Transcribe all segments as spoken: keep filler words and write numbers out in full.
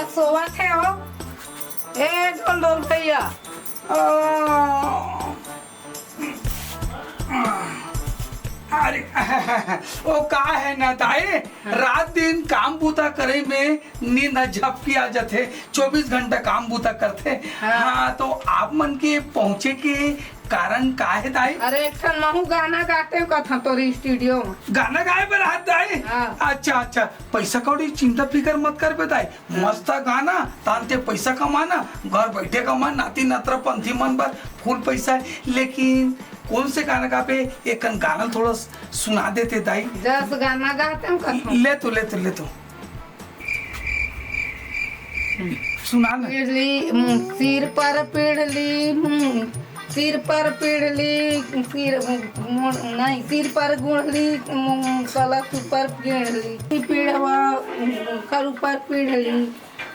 सोवत हे हो। ए ढोल ढोल भैया। आ, अरे, ओ का हे ना दाई, हाँ। रात दिन काम बूता करे में नींद ह झपकी आ जाथे, चौबीस घंटा काम बूता करथे। हाँ। हाँ, तो आप मन के पहुँचे के कारण का हे दाई? अरे, एक ठन महू गाना गातेंव कथंव तोर studio में। गाना गाए बर हाथ दाई? हाँ। अच्छा, अच्छा, पैसा कौड़ी चिंता फिकर मत करबे दाई, मस्त गाना, तान ते पैसा कमाना, घर बैठे कमा, नाती नतरा पंथी मन बर full पैसा हे। लेकिन कौन से गाना गाबे, एक कन गाना थोड़ा सुना देते दाई। जस गाना गातेंव कथंव। ले तो, ले तो, ले तो। सुना ना। पीढ़ली, हम्म, सिर पर पीढ़ली, हम्म, सिर पर पीढ़ली, सिर, मुड़, नहीं, सिर पर गुड़ली, हम्म, कलश ऊपर पीढ़ली, पीढ़वा, हम्म, कर ऊपर पीढ़ली,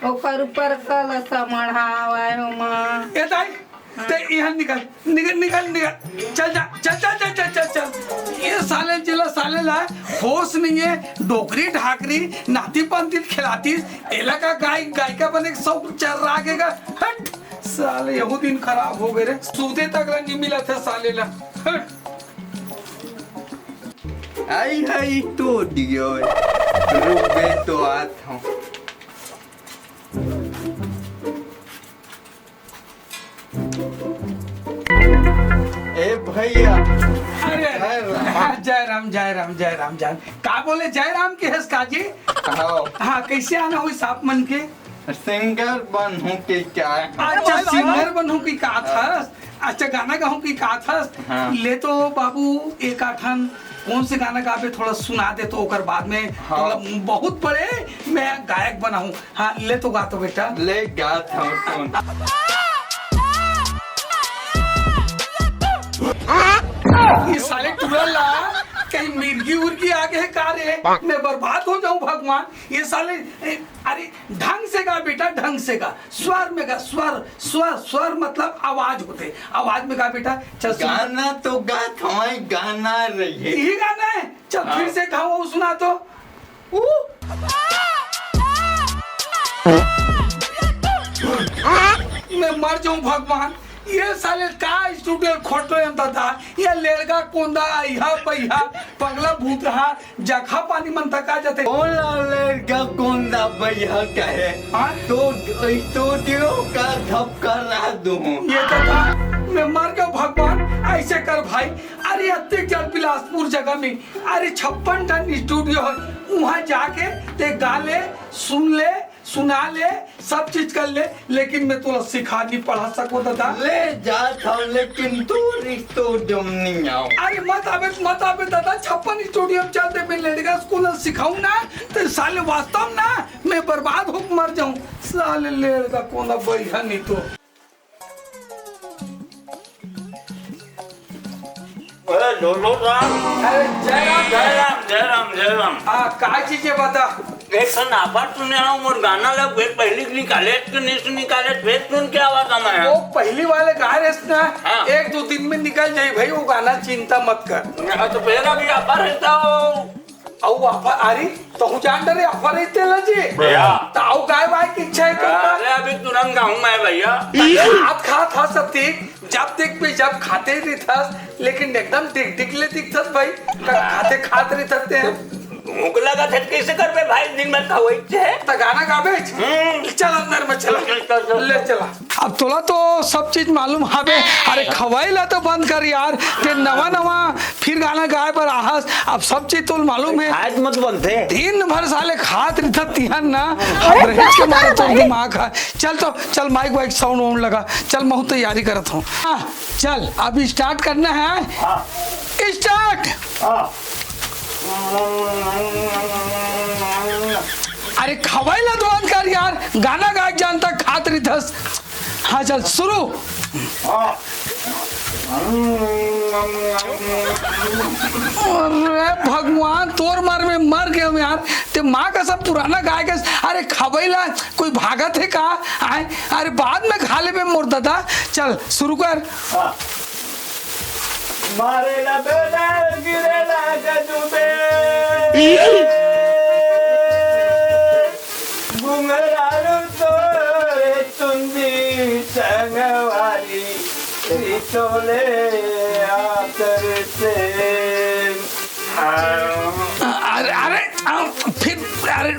ओकर ऊपर कलश मढ़ावा हो माँ। ए दाई, ते इहाँ निकल, निकल, निकल, निकल। चल जा, चल, चल, चल। ये साले जिला साले ला होश नहीं हे, डोकरी ढाकरी, नाती पंती खिलाती, एला का गाय, गायिका बने के शौक चल रहा के का? हट, साले यहू दिन खराब हो गए रे, सूते तक ला नहीं मिला था साले ला। हट। आई, आई, तो दियो। रुक बे, तो आत हूँ। ए भैया। अरे, जय राम। जय राम, जय राम, जय राम, जय राम। का बोले, जय राम के हस का जी? हाँ। हाँ, कैसे आना होइस आप मन के? Singer बनहूँ के का? अच्छा, singer बनहूँ के का थस? अच्छा, गाना गाहूँ के का थस? हाँ। ले तो बाबू, एक आठन कौन से गाना गाबे, थोड़ा सुना दे तो ओकर बाद में हाँ। थोड़ा बहुत बड़े मैं गायक बनाहूँ। हाँ, ले तो गा तो बेटा। ले गा तो सुन। ये साले टूरा ला कहीं मिर्गी उर्गी आ गए का रे? मैं बर्बाद हो जाऊं भगवान। ये साले, ए, अरे ढंग से गा बेटा, ढंग से गा, स्वर में गा, स्वर, स्वर, स्वर मतलब आवाज होते, आवाज में गा बेटा। चल सुन। गाना तो गा, थमाई गाना रही है। यही गाना है। चल हाँ। फिर से गाओ, सुना तो। ऊ। मैं मर जाऊं भगवान, ये साले का studio खोटो अंता था, ये लेड़गा कोंदा, इहा बैहा, पगला भूतहा, जखा पानी मन तका जते। ओला लेड़गा कोंदा बैहा कहे, हाँ? तो studio का धपका रहा दूं। ये तो था, मैं मर गया भगवान, ऐसे कर भाई, अरे अत्ते चल बिलासपुर जगह में, अरे छप्पन टन studio है, वहाँ जाके ते गा ले, सुन ले, सुना ले, सब चीज कर ले, लेकिन मैं तोला सिखा नहीं पढ़ा सको दादा। ले जात हूँ, लेकिन तू रिश्तो जम नहीं आओ। अरे मत आबे, मत आबे दादा, छप्पन studio में चल दे, मैं लेड़गा स्कूल सिखाऊं ना, तो साले वास्तव ना मैं बर्बाद होके मर जाऊं। साले लेड़गा कोंदा बैहा नहीं तो। अरे ढोलो राम। अरे जय राम, जय राम, जय राम, जय राम। हाँ, का चीज है बता? एक ठन offer सुने हूँ, मोर गाना लग एक पहली निकाले के नहीं निकाले, फिर सुन के आवा था मैं। वो पहली वाले गा रहे ना, हाँ। एक दो दिन में निकल जाई भाई, वो गाना चिंता मत कर। हाँ, तो फिर अभी offer रहता हो। अउ offer, अरे, तहु जान डरे offer रहिते ल जी। भैया। त अउ गाय वाय के इच्छा है तो का? अरे, अभी तुरंत गाऊं मैं भैया। खात खात हस अतिक, जब देख पे जब खाते रहिथस, लेकिन एकदम डिग डिग ले दिखथस भाई। क-, खाते खात रहिथस ते। भूख लगा थे, कैसे करबे भाई, दिन में खवई छे। त गाना गाबे? हम्म। चल अंदर में चला। चल, चल, चल, चल। ले चला। अब तोला तो सब चीज मालूम हवे। अरे खवई ला तो बंद कर यार, ते नवा नवा फिर गाना गाए बर आहस, अब सब चीज तोल मालूम है। आज मत बनते। दिन भर साले खात रहिथस तिहन ना, अब रहिस के मारे तोर दिमाग है। चल तो, चल माइक वाइक साउंड वाउंड लगा, चल महू तैयारी करत हूँ। हाँ, चल अब start करना है। हाँ। Start। हाँ। अरे खवई ला तो बंद कर यार, गाना गाए जानता खात रहिथस। हाँ चल शुरू। अरे भगवान, तोर मार में मर गए हम यार। ते माँ का सब पुराना गाय के, अरे खवई ला कोई भागत है का? आए, अरे बाद में खा लेबे मोर दादा। चल शुरू कर। हाँ। मारे ला बेदार गिरे ला गजबे। घुंघरालू तोले आतर से। अरे, अरे, आ, फिर, अरे,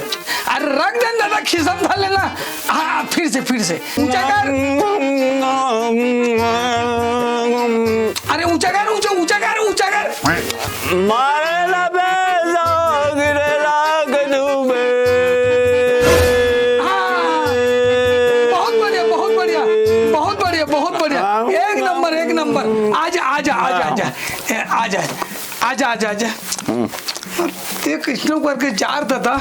अरे, रख दे दादा, खिसम धर लेना। हाँ, फिर से, फिर से। ऊंचा कर। अरे, ऊंचा कर, ऊंचा, ऊंचा कर, ऊंचा कर। मारे ला बे, गिरे लाग डूबे। हाँ, बहुत बढ़िया, बहुत बढ़िया, बहुत बढ़िया, बहुत बढ़िया। हाँ। एक नंबर, एक नंबर। आजा, आजा, आजा, हाँ। आजा। ए, आजा, आजा, आजा, आजा। हम्म। ते कृष्णो करके जार दादा।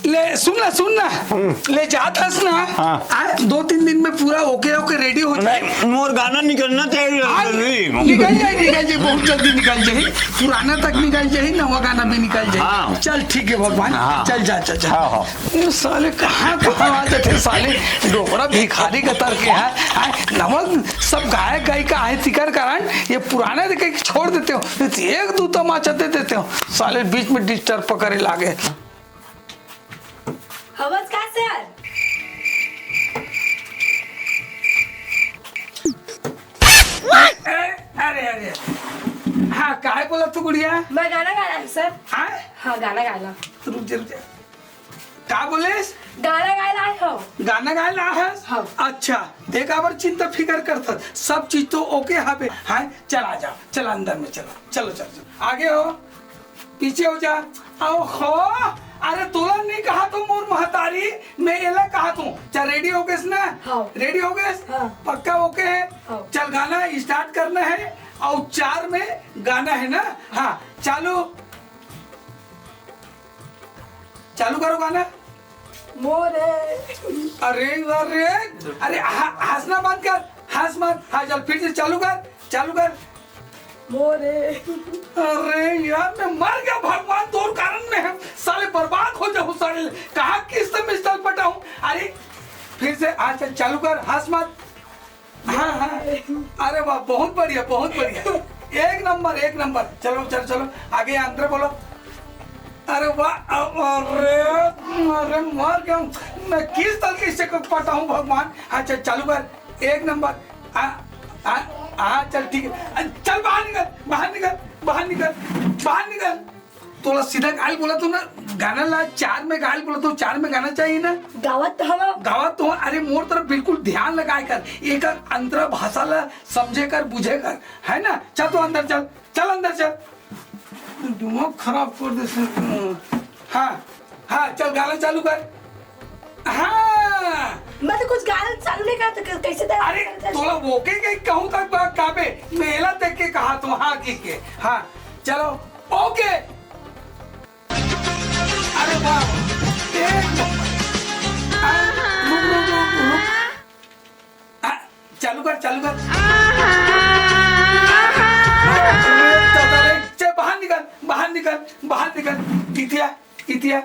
ले, सुन ना, सुन ना। हम्म। ले जात हस ना। हाँ। आ, दो तीन दिन में पूरा OK, OK, ready हो जाए। नहीं, मोर गाना निकलना चाहिए, हाँ, जल्दी। निकल जाए, निकल जाए, बहुत जल्दी निकल जाए। पुराना तक निकल जाए, नवा गाना भी निकल जाए। हाँ। चल, ठीक है भगवान, हाँ। चल जा, चल जा। हाँ, हाँ। ये साले कहाँ, कहाँ आ जाते साले, डोकरा भिखारी कतर के है। आ, नवा सब गायक गायिका आहे तिकर कारण ये पुराना देखे के छोड़ देते हो, नहीं तो एक दो तमाचा दे देते हो। साले बीच में disturb पकड़े लागे। हवस का सर? ए, अरे, अरे, हाँ, काय बोला तू गुड़िया? मैं गाना गाना है सर। हाँ? हाँ, गाना गाना। रुक जा, रुक जा। का बोलेस? गाना गाए ला आए हो। गाना गाए ला आए हस? हाँ। अच्छा, ते काबर चिंता फिकर करथस? सब चीज तो OK हाबे। हाँ, चल आ जाओ, चल अंदर में चलो, चलो, चलो, चलो। आगे हो, पीछे हो जा। ओहो, अरे तोला नहीं कहा तो मोर महतारी, मैं एला कहा तू। चल ready हो गेस ना? हाँ। Ready हो गेस? हाँ। पक्का OK है? हाँ। चल गाना start करना है और चार में गाना है ना? हाँ, चालू। चालू करो गाना। मोरे। अरे, अरे, अरे, ह-, हंसना बंद कर, हंस मत। हाँ, चल, फिर से चालू कर, चालू कर। मोरे। अरे यार, मैं मर गया भगवान, तोर कारण में हम साले बर्बाद हो जाऊं साले। कहाँ किस्त में चल पटाऊं? अरे, फिर से, हाँ, चल, चालू कर, हंस मत। हाँ, हाँ। अरे वाह, बहुत बढ़िया, बहुत बढ़िया। एक नंबर, एक नंबर। चलो, चलो, चलो, आगे अंदर बोलो। अरे वाह, अ-, अरे, अरे, मर गया हूँ। मैं किस तरीके से को पटाऊँ भगवान? हाँ, चल, चालू कर। एक नंबर। आ, आ, आ, चल, ठीक है। अ, चल, बाहर निकल, बाहर निकल, बाहर निकल, बाहर निकल। तोला सीधा गाल बोला तो ना, गाना ला चार में गाल बोला तो चार में गाना चाहिए ना। गावत तो हवा। गावत तो, अरे मोर तरफ बिल्कुल ध्यान लगाए कर, एक अंतरा भाषा ला समझे कर, बुझे कर, है ना? चल तो अंदर चल, चल अंदर चल। दिमाग खराब कर दे से। हाँ, हाँ, चल गाना चालू कर। हाँ। मैं तो कुछ गाना चालू नहीं करता, कै-, कैसे तैयार अरे, करता है? तोला OK के कहूँ तक बात काबे, मेला देख के कहा तो हाँ की के। हाँ, चलो, OK। अरे वाह, एक नंबर। आ, रुक, रुक, रुक, रुक। आ, चालू कर, चालू कर। अरे दादा रे, चल बाहर निकल, बाहर निकल, बाहर निकल। इतिया, इतिया,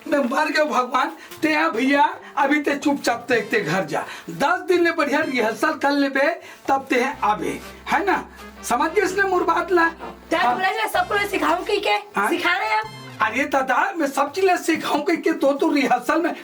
मैं मर गया भगवान। ते यहाँ भैया, अभी ते चुपचाप ते, ते घर जा। दस दिन ले बढ़िया rehearsal कर लेबे, तब ते आबे, है ना? समझ गए इसने मोर बात ला? क्या हाँ। बोला जाए, सबको सिखाऊं कि के? हाँ। सिखा रहे हैं आप। अरे दादा, मैं सब चीज ला सिखाऊं कि के, तो तू rehearsal में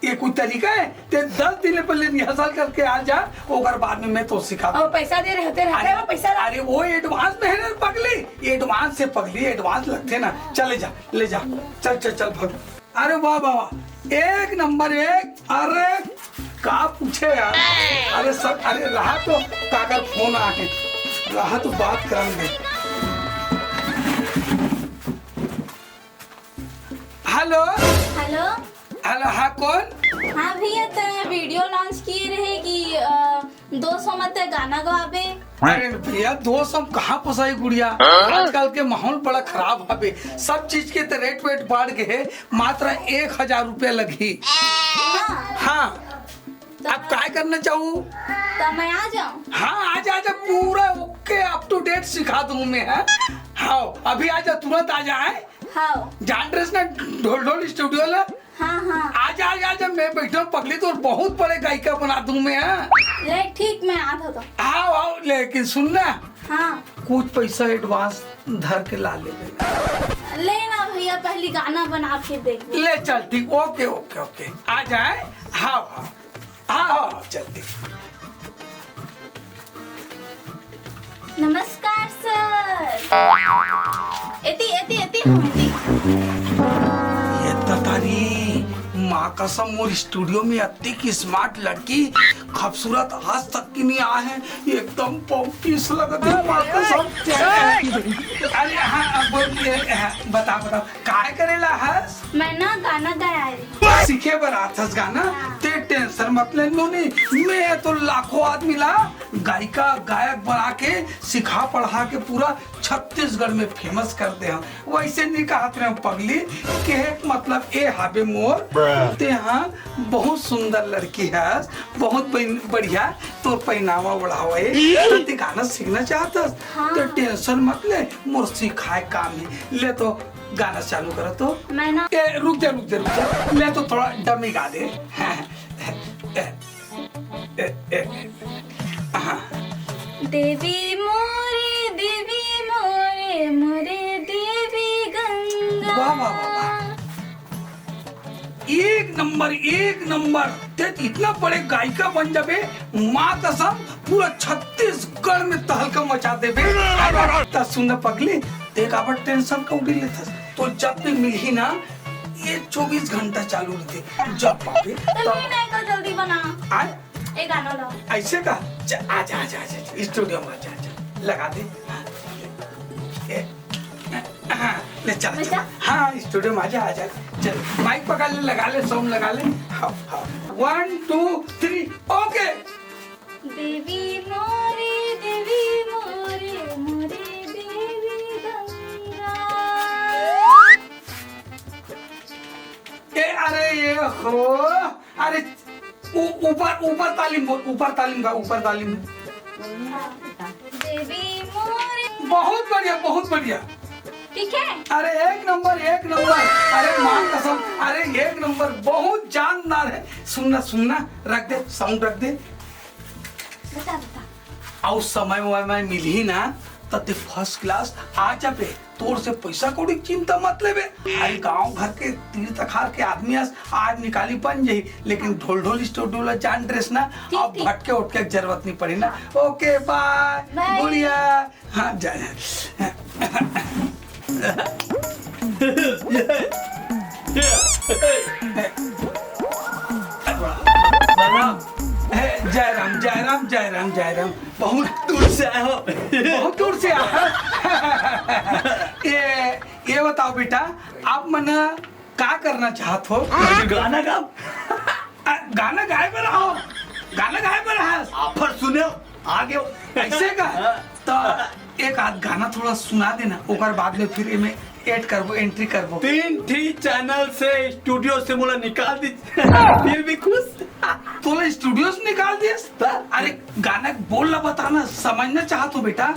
ये कोई तरीका है? ते दस दिन पहले rehearsal करके आ जा, ओकर बाद में मैं तो सिखा दूं। और पैसा दे रहे होते, रहते अरे, हैं वो पैसा ला- अरे वो advance में है ना पगली, advance से पगली, advance लगते ना। चले जा, ले जा, चल, चल, चल, भाग। अरे वाह, वाह, वाह, एक नंबर एक। अरे का पूछे यार, अरे सब, अरे रहा तो काकर फोन आके, रहा तो बात करेंगे। हेलो। हेलो। हेलो, हाँ, कौन? हाँ भैया, ते video launch किए रहे कि, अ, दो सौ म ते गाना गवाबे। अरे भैया, दो सौ म कहाँ पोसाई गुड़िया? हाँ? आजकल के माहौल बड़ा खराब हवे, सब चीज के ते rate वेट बढ़ गए, मात्र एक हजार रुपया लगही। हाँ। हाँ। तो अब काय करना चाहू? तो मैं आ जाऊं? हाँ, आ जा, आ जा, पूरा OK, up to date सिखा दूं मैं, हाँ? हाँ, अभी आ जा, तुरंत आ जा, हैं? हाँ। जान रहे ना ढोल ढोल studio ला? हाँ, हाँ। आ जा, आ जा, आ जा, मैं बैठा हूँ पगली, तो बहुत बड़े गायिका बना दूं मैं, हाँ? ले, ठीक, मैं आता तो। आओ, आओ, लेकिन सुन ना, हाँ। कुछ पैसा advance धर के ला ले। ले ना भैया, पहली गाना बना के देख। ले चल, ठीक, OK, OK, OK, आ जाए, हाँ, हाँ। हाँ, हाँ, चलते। नमस्कार सर। एती, एती, एती, हाँ, एती। ये ततारी, माँ कसम, मोर स्टूडियो में अतिक स्मार्ट लड़की, खूबसूरत, आज तक की नहीं आए हैं, एकदम पौकिस लगत है, माँ कसम। अरे हाँ, अब बोल, ये, हाँ, बता, बता, काय करेला हस? मैं ना गाना गाए रही। सीखे बर आथस गाना? हाँ। ते टेंशन मत ले नोनी, मैं तो लाखों आदमी ला गायिका गायक बना के सिखा पढ़ा के पूरा छत्तीसगढ़ में फेमस कर दे हूँ। वैसे नहीं कहत रहे पगली, के मतलब ए हाबे मोर, ते हाँ बहुत सुंदर लड़की है, बहुत बढ़िया तोर पहनावा ओढ़ावा है, तो ते गाना सीखना चाहत हस? हाँ। तो टेंशन मत ले, मोर सिखाए काम है। ले तो गाना चालू करो तो। मैं ना ए, रुक जा, रुक जा, रुक जा। ले तो थोड़ा डमी गा दे। ए, ए, ए, हाँ। देवी मोरे, देवी मोरे, मोरे देवी गंगा। वाह, वाह, वाह, वाह। एक नंबर, एक नंबर। ते इतना बड़े गायिका बन जाबे, माँ कसम, पूरा छत्तीसगढ़ में तहलका मचा देबे। त सुन ना पगली, ते काबर टेंशन का उड़ी लेथस? तो जब भी मिलही ना, ये चौबीस घंटा चालू रहते, जब पाबे तो तब। नहीं, नहीं, तो जल्दी बना। आए? ए गाना ला। ऐसे का? च-, आजा, आजा, आजा, आजा, स्टूडियो में आजा, आजा, लगा दे। हाँ। ए, हाँ, ले चल, मैं चल। जा? हाँ, स्टूडियो में आजा, आजा, चल, माइक पकड़ ले, लगा ले, साउंड लगा ले। हाँ, हाँ। One, two, three, OK। देवी मोरे, देवी मोरे, मोरे देवी गंगा। ए, अरे ये हो, अरे ऊ-, ऊपर, ऊपर ताली बोल, ऊपर ताली गा, ऊपर ताली। देवी मोरे। बहुत बढ़िया, बहुत बढ़िया। ठीक है। अरे एक नंबर, एक नंबर। अरे माँ कसम, अरे एक नंबर, बहुत जानदार है। सुनना, सुनना, रख दे, साउंड रख दे। बता, बता। अउ समय वमय मिलही ना, त ते फर्स्ट क्लास आ जाबे। तोर से पैसा कौड़ी के चिंता मत लेबे। अरे गांव घर के तीर तखार के आदमी अस, आज निकाली बन जाही, लेकिन ढोल ढोल स्टूडियो ला जान ड्रेस ना, ठीक, अब ठीक। भटके उटके के जरूरत नहीं पड़ी ना। OK, बाय। बाय। गुड़िया। हाँ, जा, जा। जय राम, जय राम, जय राम, जय राम। बहुत दूर से आए हो। बहुत दूर से आए हो। ये, ये बताओ बेटा, आप मन का करना चाहत हो? गाना गाओ। आ, गाना गाए बर आओ, गाना गाए बर आओ। ऑफर सुने, आगे। ऐसे का? हाँ। तो एक आध गाना थोड़ा सुना देना, ओकर बाद में फिर एमे ऐड करबो, एंट्री करबो। तीन ठी चैनल से, स्टूडियो से मोला निकाल दी, फिर भी खुश। तोला स्टूडियो से निकाल दिस? हाँ। अरे गाना बोल ला, बताना, समझना चाहत हो बेटा।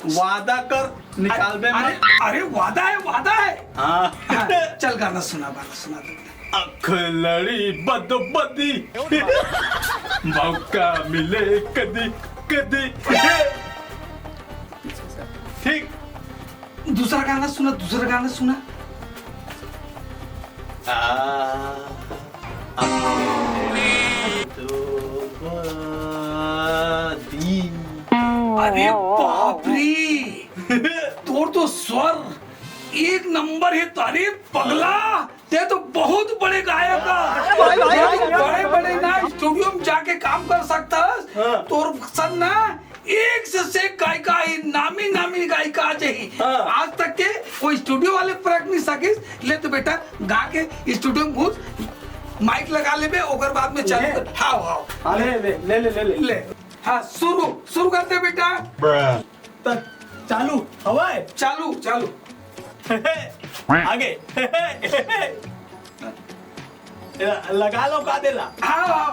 वादा कर, निकालबे अरे, मत। अरे, वादा है, वादा है। हाँ। हाँ, चल गाना सुना, गाना सुना दे। अखलड़ी बदबदी, मौका मिले कदी कदी। ठीक। दूसरा गाना सुना, दूसरा गाना सुना। आ, आ, तो दी। अरे बाप रे, तोर तो स्वर एक नंबर है। अरे पगला, ते तो बहुत बड़े गायक है। भाई, भाई, ते तो भाई, बड़े बड़े ना स्टूडियो में जाके काम कर सकता है। हाँ। तोर सन ना एक से से गायिका ही, नामी नामी गायिका आ जाही। हाँ। आज तक के कोई स्टूडियो वाले परख नहीं सकिस। ले तो बेटा गा के स्टूडियो में घुस, माइक लगा लेबे, ओकर बाद में चालू ये? कर। हाँ, हाँ। हाँ, ले, ले, ले, ले, ले, ले। ले। हाँ, शुरू, शुरू करते बेटा। त चालू हवय। चालू, चालू। आगे। ल-, लगा लो का देला। हाँ, हाँ,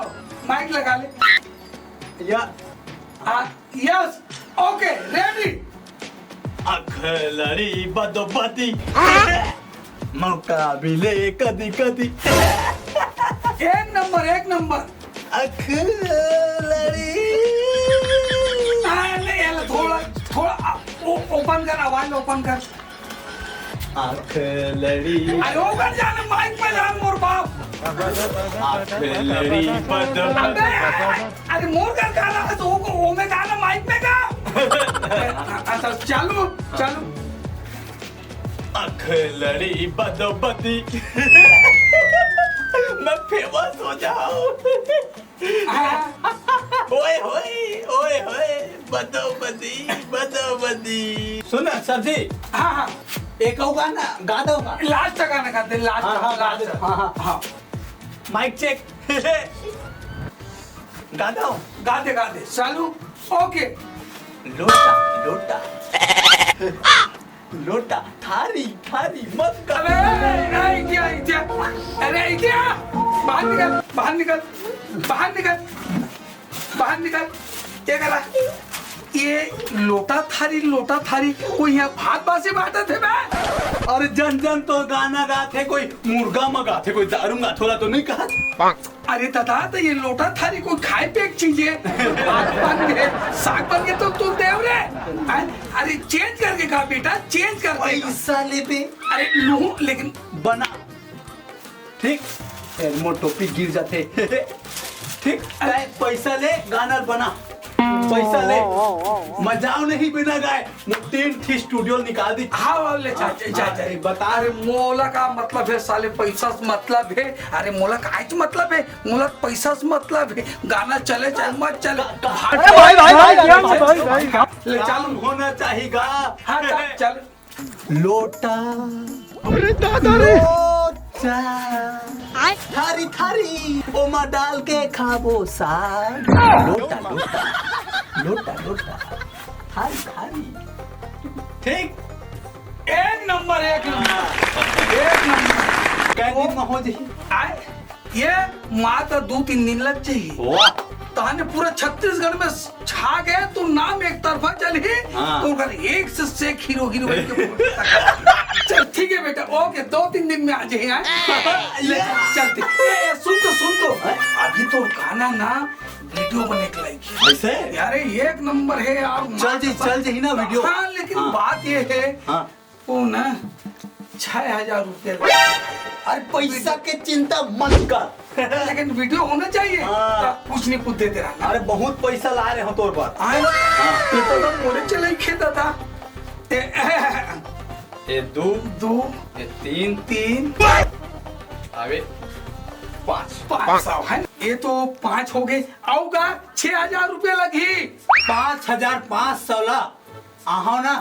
माइक लगा ले। या। हाँ, यस, OK, रेडी। अखलड़ी बदोबदी। मौका मिले कदी कदी। एक नंबर, एक नंबर। अखलड़ी। हाँ, नहीं, यार, थोड़ा, थोड़ा, ओ-, ओपन कर, आवाज ओपन कर। अखलड़ी। अरे, ओपन जाने, माइक पे जान, मोर बाप। आंख लड़ी बद अबे, अरे मोर कर गाना है तो वो, वो में गाना माइक में गा। अच्छा, चालू, चालू। आंख लड़ी बदो बदी। मैं फेमस हो जाऊं। हाँ। ओए होए, ओए होए, बदो बदी, बदो बदी। सुन ना, सर जी। हाँ, हाँ। एक और गाना गा दो ना। लास्ट का गाना गाते, लास्ट हाँ, का, हाँ, गा लास्ट दे। का। हाँ, हाँ। हाँ। Mic check. गा दो। गा दे, गा दे। चालू। ओके। लोटा, लोटा। लोटा, थारी, थारी, मग का। अबे, ए, ए, क्या, क्या? अरे, क्या? बाहर निकल, बाहर निकल, बाहर निकल, बाहर निकल। क्या करा? ये लोटा थारी, लोटा थारी, कोई यहाँ भात बासी बांटत हे बे? अरे जन जन तो गाना गाथे, कोई मुर्गा म गाथे, कोई दारू म गाथे, ओला तो नहीं कहा। अरे दादा, तो ये लोटा थारी कोई खाए पिए के चीज है? भात बन गए, साग बन गए तो तू देव रे। हैं? अरे चेंज करके गा बेटा, चेंज करके गा। पैसा लेबे। अरे लूं, लेकिन बना। ठीक? ए, मोर टोपी गिर जाथे। ठीक? अरे पैसा ले, गाना बना। पैसा ले। मजाओ नहीं बिना गाए। मोर तीन ठी स्टूडियो निकाल दी। हाँ, हाँ, ले जा, जा, जा, जा। अरे, बता। अरे, मोला का मतलब है साले, पैसा से मतलब है। अरे, मोला काहे से मतलब है? मोला पैसा से मतलब है। गाना चले चाहे मत चले। का-, का-, भाई, भाई, भाई, भाई, भाई, भाई। ले, चालू होना चाहिएगा। हाँ, चल, चल। लोटा। अरे दादा रे। लोटा। थारी, थारी, ओमा डाल के खाबो साग। लोटा, लोटा। लोटा, लोटा। थारी, थारी। ठीक? एक नंबर, एक नंबर। एक नंबर। कै दिन में हो जाही? आए? ये मात्र दो तीन दिन लग जाही। वाह। तहने पूरा छत्तीसगढ़ में छा गए, तो नाम एक तरफा चलही, हाँ। तो ओकर एक से सेक हीरो हीरोइन के फोटो तक। चल ठीक है बेटा, ओके, दो तीन दिन में आ जाही, हाँ? ले, चल, चलते। ए, ए, सुन तो, सुन तो। हाँ? अभी तो गाना ना वीडियो बने के लायक है। ऐसे? यार, एक नंबर है यार। चल जी, चल जी ना वीडियो। हाँ, लेकिन हाँ। बात ये है, हाँ। वो ना छह हजार रुपये लगे। अरे पैसा के चिंता मत कर। लेकिन वीडियो होना चाहिए। हाँ। तो कुछ नहीं, कुछ देते रहना। अरे बहुत पैसा ला रहे हो तोर पर। आए? हाँ। ये तो सब मोरे चले ही खेता था। ए, ये दो, दो। ये तीन। तीन। अबे पाँच। पाँच सौ है ना? ये तो पाँच हो गए। आऊगा छह हजार रुपये लगी। पाँच हजार पाँच सौ ला। आहो ना,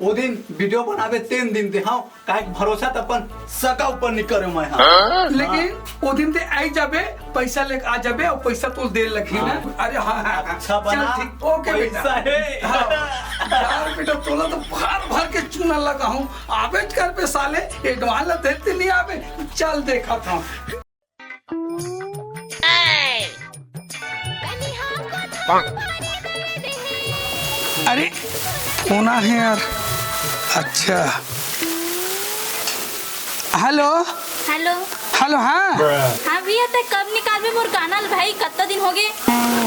ओ दिन वीडियो बनाबे तेन दिन ते, हाँ, काहे कि भरोसा त अपन सगा ऊपर नहीं करे मैं, हाँ। लेकिन ओ दिन ते आई जाबे, पैसा लेके आ जाबे और पैसा तो दे लगी ना। हाँ। अरे हाँ, हाँ, हाँ। अच्छा बना, चल ठीक, ओके बेटा। पैसा है। हाँ। यार बेटा, तोला तो भर भर के चूना लगा हूँ, आबेच करबे साले, एडवांस ला देते नहीं आबे। चल देखा था। अरे, फोन आ है यार। अच्छा, हेलो। हेलो। हेलो, हाँ। हाँ भैया, ते कब निकालबे मोर गाना ल भाई? कत्ता दिन हो गए।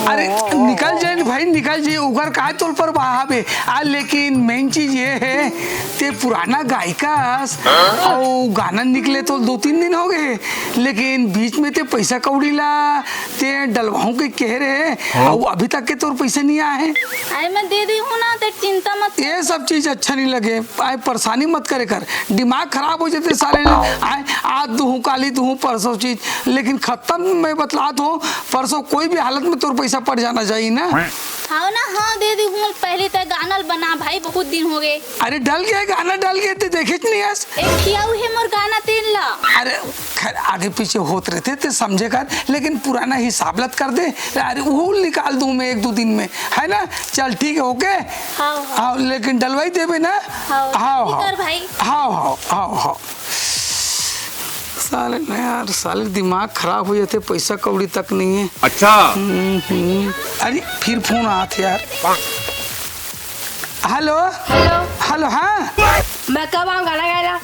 अरे निकल जाए न भाई, निकल जाए, उगर काय तोल पर बहावे। आ लेकिन मेन चीज ये है, ते पुराना गायिका अस, अउ गाना निकले तो दो तीन दिन हो गए, लेकिन बीच में ते पैसा कौड़ी ला ते डलवाहूं के कह रहे, अउ अभी तक के तोर पैसा नहीं आए हैं। अरे मैं दे दी हूँ ना, ते चिंता मत। ये सब चीज अच्छा नहीं लगे, आए परेशानी मत करे कर, दिमाग खराब हो जाते साले ने। आए आज दूहूँ, काली दूहूँ, परसों चीज, लेकिन खत्म मैं बतलात हूँ, परसों कोई भी हालत में तोर पैसा पड़ जाना चाहिए ना। हाँ ना, हाँ दे दी हूँ, पहले तो गाना बना भाई, बहुत दिन हो गए। अरे डल गए, गाना डल गए, ते देखे नहीं आस। एक किया हुए मोर गाना तेन ला। अरे खैर आगे पीछे होत रहते ते समझे कर, लेकिन पुराना हिसाब लत कर दे। अरे वो निकाल दूँ मैं एक दो दिन में, है ना? चल ठीक है, ओके। हाँ, हाँ। हाँ, लेकिन डलवाई देबे ना। हाँ, हाँ, ठीक हाँ। कर भाई। हाँ, हाँ, हाँ, हाँ। साले ना यार, साले दिमाग खराब हो जाते, पैसा कौड़ी तक नहीं है। अच्छा। हम्म, हम्म। अरे फिर फोन आत यार। हेलो। हेलो। हेलो, हाँ। मैं कब आऊँ गाना गाए ला?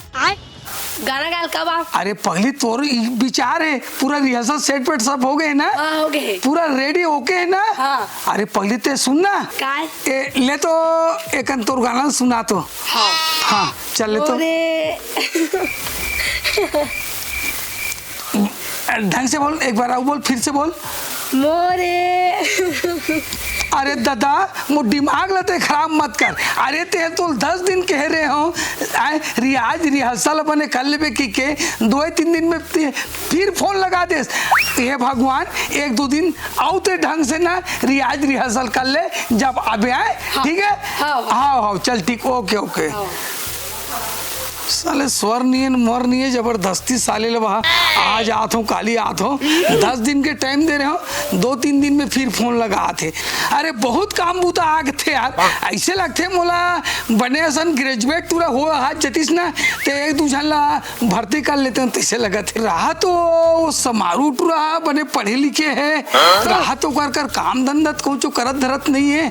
गाना गाए ला कब आऊँ? अरे पगली, तोर ई विचार है, पूरा रिहर्सल सेट पेट सब हो गए ना? हाँ, हो गए। पूरा रेडी ओके है ना? हाँ। अरे पगली ते सुन ना। काय? ए, ले तो एकन तोर गाना सुना तो। हाँ। हाँ, चल ले तो। अरे। ढंग से बोल, एक बार अउ बोल, फिर से बोल। मोरे। अरे दादा, मोर दिमाग ला ते खराब मत कर। अरे ते तो दस दिन कहे रहे हों, आय, रियाज रिहर्सल बने कर लेबे कहिके, दो तीन दिन में ते फिर फोन लगा देस। हे भगवान, एक दो दिन अउ ते ढंग से ना रियाज रिहर्सल कर ले, जब अबे आय, हाँ। ठीक है? हाँ, हाँ। हाँ, हाँ, चल ठीक, OK, OK। हाँ। साले स्वर नियन, मर निये जबरदस्ती साले ले बहा, आज आत हों, काली आत हों, दस दिन के टाइम दे रहे हों, दो तीन दिन में फिर फोन लगात हे। अरे बहुत काम बूता आगे थे यार, ऐसे लगथे मोला बने असन ग्रेजुएट टूरा हो हाथ जतिस ना, ते एक दू झन ला भर्ती कर लेते हों, तैसे लगत हे। रहा तो वो समारू टूरा बने पढ़े लिखे हे, रहा तो कर कर काम धंधा तो कुछ करत धरत नहीं हे।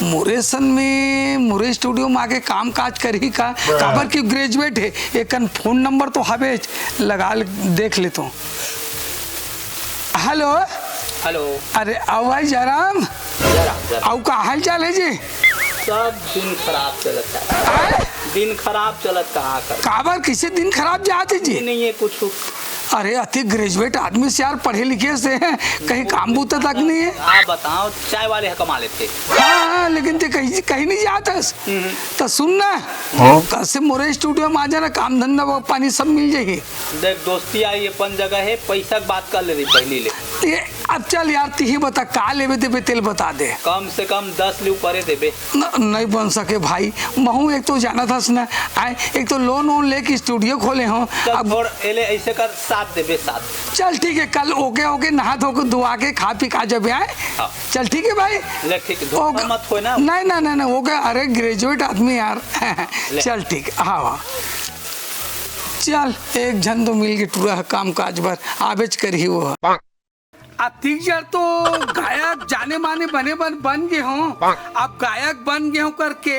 मोरे सन में, मोरे स्टूडियो में आके काम काज करही का? काबर कि ग्रेजुएट हे, एकन फोन नंबर तो हवेच, लगा ले, देख लेतो। हेलो। हेलो। अरे, आओ भाई जयराम। जयराम, जयराम। आओ, का हाल चाल हे जी? सब दिन खराब चलत हे। आय? दिन खराब चलत, कहाँ कर? काबर, किसे दिन खराब जात हे जी? नहीं है कुछ। अरे, अति ग्रेजुएट आदमी से यार, पढ़े लिखे से हे, कहीं काम बूता तक नहीं हे। हाँ, बताओ, चाय वाले ह कमा लेथे। हाँ, हाँ, लेकिन ते कहीं, कहीं नहीं जात हस। हम्म। तो सुन ना, हाँ? कल से मोरे स्टूडियो में आ जाना, काम धंधा व पानी सब मिल जाही। देख, दोस्ती आई अपन जगह हे, पैसा के बात कर ले रही पहली ले। ये, अब चल यार, तिही बता, का लेबे देबे, तेल बता दे। कम से कम दस ले ऊपरे देबे। न, नहीं बन सके भाई, महूँ एक तो जानत हस ना, आय, एक तो लोन वोन लेके स्टूडियो खोले हों। चल, अब छोड़, एले ऐसे कर, सात देबे, सात। चल ठीक हे, कल OK, OK, नहा धो के, धुआ के, खा पी के आ जाबे, आय। हाँ। चल ठीक हे भाई। ले ठीक, धोखा OK। मत होय ना। नहीं, नहीं, नहीं, नहीं, OK, अरे ग्रेजुएट आदमी यार। ले। चल ठीक, हाँ, हाँ। चल, एक झन तो मिल के टूरा हे काम काज बर, आबेच करही वो ह। अतिक जर तो गायक जाने माने बने बन, बन गे हों। अब गायक बन गे हों करके,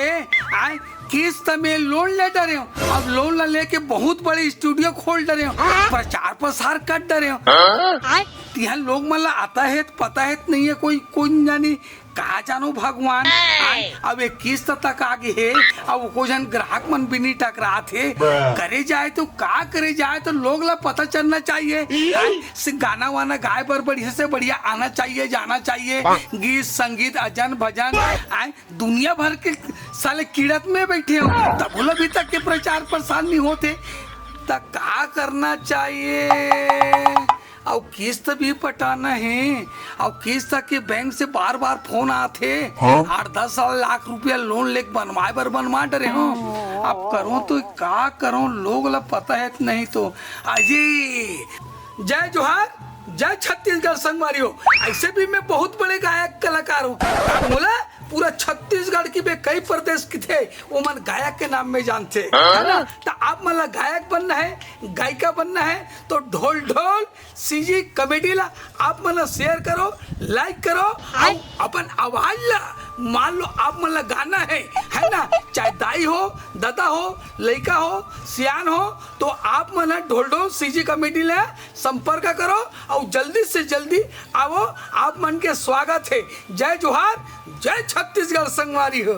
आय, किस्त में लोन ले डरे हों। अब लोन ला लेके बहुत बड़े स्टूडियो खोल डरे हों, प्रचार प्रसार कर डरे हों। तिहा लोग मन ला आता हे त पता हे त नहीं हे, कोई, कोई जानी का जानो भगवान। आय, अब एक किस्त तक आ गे हे, अब एको झन ग्राहक मन भी नहीं टकरात हे। करे जाए तो का करे जाए, तो लोग ला पता चलना चाहिए। आय, से गाना वाना गाए बर बढ़िया से बढ़िया आना चाहिए, जाना चाहिए। गीत संगीत, अजन भजन, आय, दुनिया भर के साले कीड़त में बैठे हों, तब वो लोग अभी तक के प्रचार प्रसार नहीं होत हे। त का करना चाहिए? अउ किस्त भी पटाना हे, अउ किस्त के बैंक से बार-बार फोन आथे। हाँ? आठ दस लाख रुपया लोन लेके बनवाए बर बनवा डरे हों। अब करों तो का करों, लोग ला पता हे त नहीं तो। अजी, जय जोहार, जय छत्तीसगढ़ संगवारी हो। ऐसे भी मैं बहुत बड़े गायक कलाकार हों। मोला पूरा छत्तीसगढ़ के बे कई प्रदेश के थे, ओमन गायक के नाम में जानथे, है ना? त आप मन ला गायक बनना हे, गायिका बनना हे, तो ढोल ढोल CG comedy ला आप मन share करो, like करो, अउ अपन आवाज ला, मान लो आप मन ला गाना हे, है ना, चाहे दाई हो, ददा हो, लइका हो, सियान हो, तो आप मन ह ढोल ढोल CG comedy ला संपर्क करो अउ जल्दी से जल्दी आवो, आप मन के स्वागत हे। जय जोहार, जय छत्तीसगढ़ संगवारी हो।